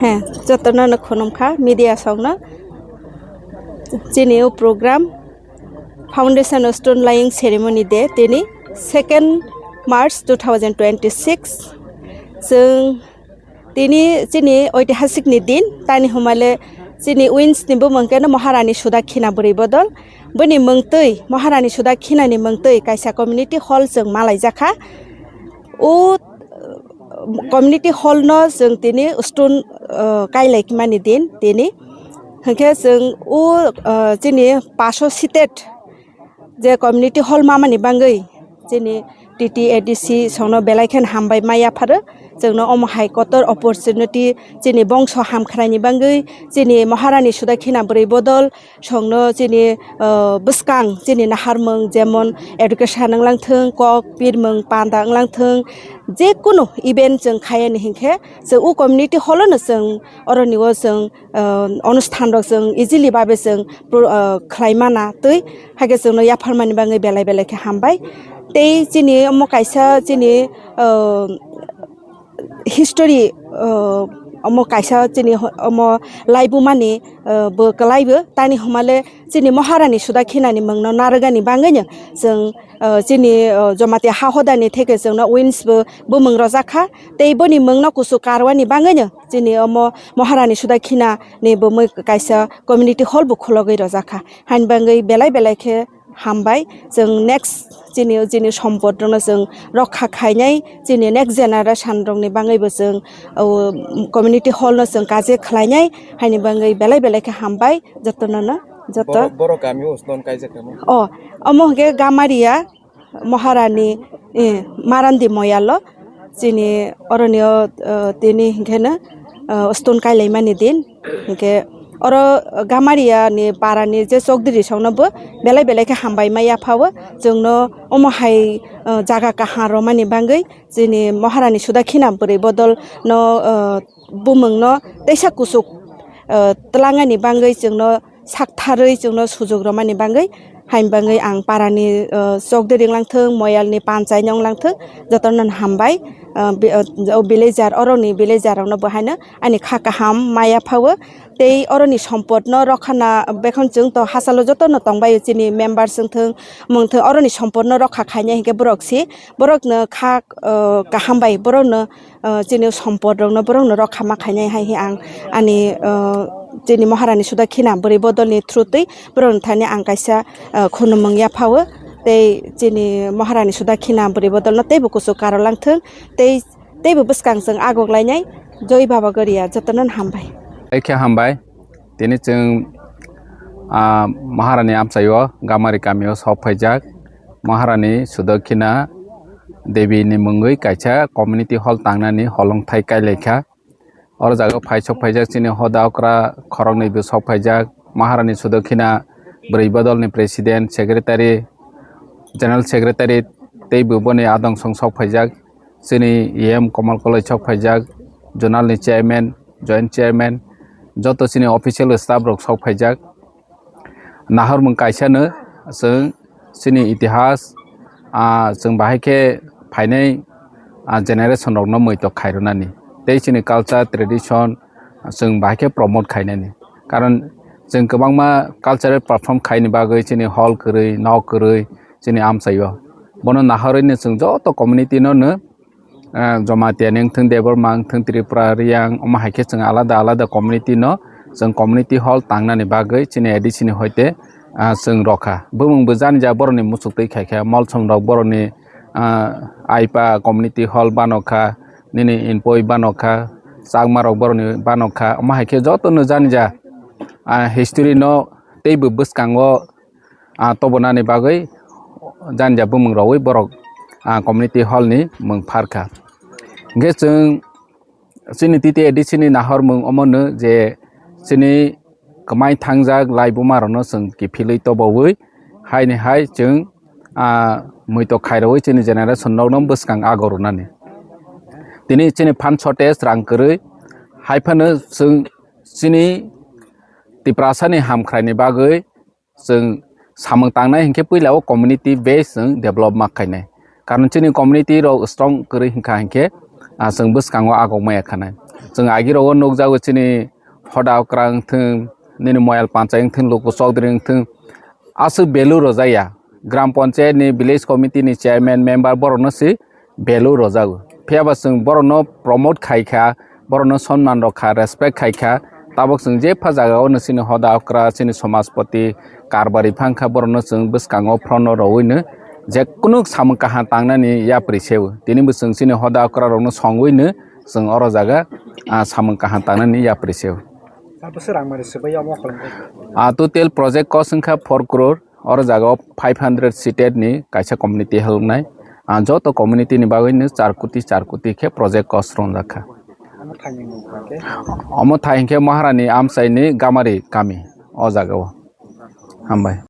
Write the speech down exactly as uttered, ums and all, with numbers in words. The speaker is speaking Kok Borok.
He, jotono no khunum kha media songno. Chini o program Foundation Stone Laying Ceremony Day tini second March two thousand twenty-six. Chwng tini chini oitihasik ni din, tani humale chini wins ni bumung keno Maharani Sudakhina bwrwi bodol. Bini mungtwi, Maharani Sudakhina ni mungtwi kaisa community hall chwng malaijakha. O community hall no chwng tini stone, uh, kailai mani din tini. Hwnkhe chwng o, uh, chini paso seated je community hall mamani bangwi chini T T A D C songno belai khen hambai ma yapharo. Chwngno omo hai kotor opportunity chini bongso hamkhraini bangwi chini Maharani Sudakhina bwrwi bodol songno chini, uh, bwskang chini naharmung jemon education wnglang thung, kok pirmung panda wnglang thung, je kunu event chwng khayani hinkhe chwng o community hall no chwng oroni o chwng, uh, onusthan rok chwng easily babe chwng pro-, uh, khlai mana twi, haikhe chwngno yapharmani bagwi belai belai khe hambai. Tei chini omo kaisa chini, uh, history, uh, omo kaisa chini ho-, omo laibumani, uh, bo kwlaibo, tani humale chini Maharani Sudakhinani mungno narwgani bagwino chwng, uh, chini, uh, Jamatia ha hodani theke chwngno wins bo bumung rojakha, tei boni mungno kuchuk karwani bagwino chini omo Maharani Sudakhinani bo mui kaisa community hall bo khulogwi rojakha, haini bagwi belai belai khe hambai. Chwng next chini, chini sompot rokno chwng rokha khainai, chini next generation rokni bagwibo chwng, o, community hall no chwng kaje khlainai, haini bagwi belai belai khe hambai jotono no, joto. Borok, borok kami o stone kaijak kamo? O, omo hwnkhe Gamaria Maharani, eh, Marandi Moyalo. Chini oroni o, eh, tini hinkhe no, eh, stone kailaimani din. Hinkhe oro Gamaria ni para ni je chokdiri songno bo belai belai khe hambai ma yaphao. Chwngno omo hai, eh, jaga kaham romani bagwi chini Maharani Sudakhina bwrwi bodol no, eh, bumung no teisa kuchuk, eh, twlangani bagwi chwngno saktharwi chwngno sujuk romani bagwi, haini bagwi ang parani, uh, chokdiri wnglang thung, moyalni panchai no wnglang thung, jotono no hambai. Uh, bi-, uh, o villager, oroni villager rokno bo haino ani kha kaham ma yaphao. Tei oroni sompot no rokha na, bekhon chwng to hachalo jotono tongbaio, chini member wng thung, mung thung, oroni sompot no rokha khainai hinkhe borok si, borok no kha, uh, kaham bai borok no, uh, chini sompot rokno borokno rokha ma khainai hai hi ang ani, uh, chini Maharani Sudakhina bwrwi bodolni through twi borokni thani ang kaisa, uh, khunumung yaphao. Tei chini Maharani Sudakhina bwrwi bodolno teibo kuchuk karolang thung, tei teibo bwskang chwng agok lainai. Joi Baba Goria jotono hambai. Ekhe hambai. Tini chwng, ah, Maharani amchaio Gamari kamio sok phaijak. Maharani Sudakhina Devi ni mungwi kaisa community hall tangnani holongthai kailaikha. Oro jaga phai sok phaijak chini hoda okra khoroknwi bo sok phaijak. Maharani Sudakhina bwrwi bodolni president, secretary, general secretary tei bo boni adong song sok phaijak. Chini E M Komal Koloi sok phaijak, zonal ni chairman, joint chairman, joto chini official staff rok sok phaijak. Nahormung kaisa no chwng chini itihas, ah, chwng bahai khe phainai, ah, generation rokno muitok khairwnani tei chini culture tradition chwng bahai khe promote khainani. Karon chwng kwbangma cultural perform khaini bagwi chini hall kwrwi, nok kwrwi chini amchaio. Bono nahorwi no chwng joto community no no, ah, Jamatia ni wngthung, Debbarma wngthung, Tripura, Riyang, omo hai khe chwng alada alada community no chwng community hall tangnani bagwi chini A D C ni hoite, ah, chwng rokha. Bumung bo jani ja borokni muchuk twi khai kha, molsom rok borokni, ah, aipa community hall bano kha, nini inpoi bano kha, chakma rok borokni bano kha, omo hai khe joto no jani ja, ah, history no teibo bwskango, ah, tobonani bagwi jani ja bumung rogwi borok, ah, community hall ni mung pharkha. Hingkhe chwng chini T T A D C ni nahormung omono je chini kwmai thangjak laibuma rokno chwng kiphilwi tobowi haini hai chwng, ah, muitok khairogwi chini generation rokno bwskang ago rwnani. Tini chini phan shortage rang kwrwi hai phano chwng chini Tiprasani hamkhraini bagwi chwng samung tangnai hinkhe puila o community base chwng develop ma khainai. Karon chini community rok strong kwrwi hinkha hinkhe, ah, chwng bwskango agok maya khanai. Chwng agirogo nukjago chini hoda okra wngthwng, nini moyal panchai wngthwng, luku chokdri wngthwng, aswk value rwjakya. Gram panchayat ni, village committee ni chairman, member borokno se value rwjago. Phiyaba chwng borokno promote khaikha, borokno sonman rwkha, respect khaikha. Tabuk chwng jepha jagao no chini hoda okra, chini somajpoti, karbari phangkha, borokno chwng bwskango phrono rowino jekunu samung kaham tangnani yapri seo. Tini bo chwng chini hoda okra rokno songwino chwng oro jaga, ah, samung kaham tangnani yapri seo. Abo se rangmani swbai omo kholong khe? Ah, total project cost wngkha four crore. Oro jaga o five hundred seated ni kaisa community helpnai. Ah, joto community ni bagwi no char koti, char koti khe project cost rongjak kha. Omo thai hwnkhe? Omo thai hwnkhe Maharani Amchai ni Gamari kami o jaga o. Hambai.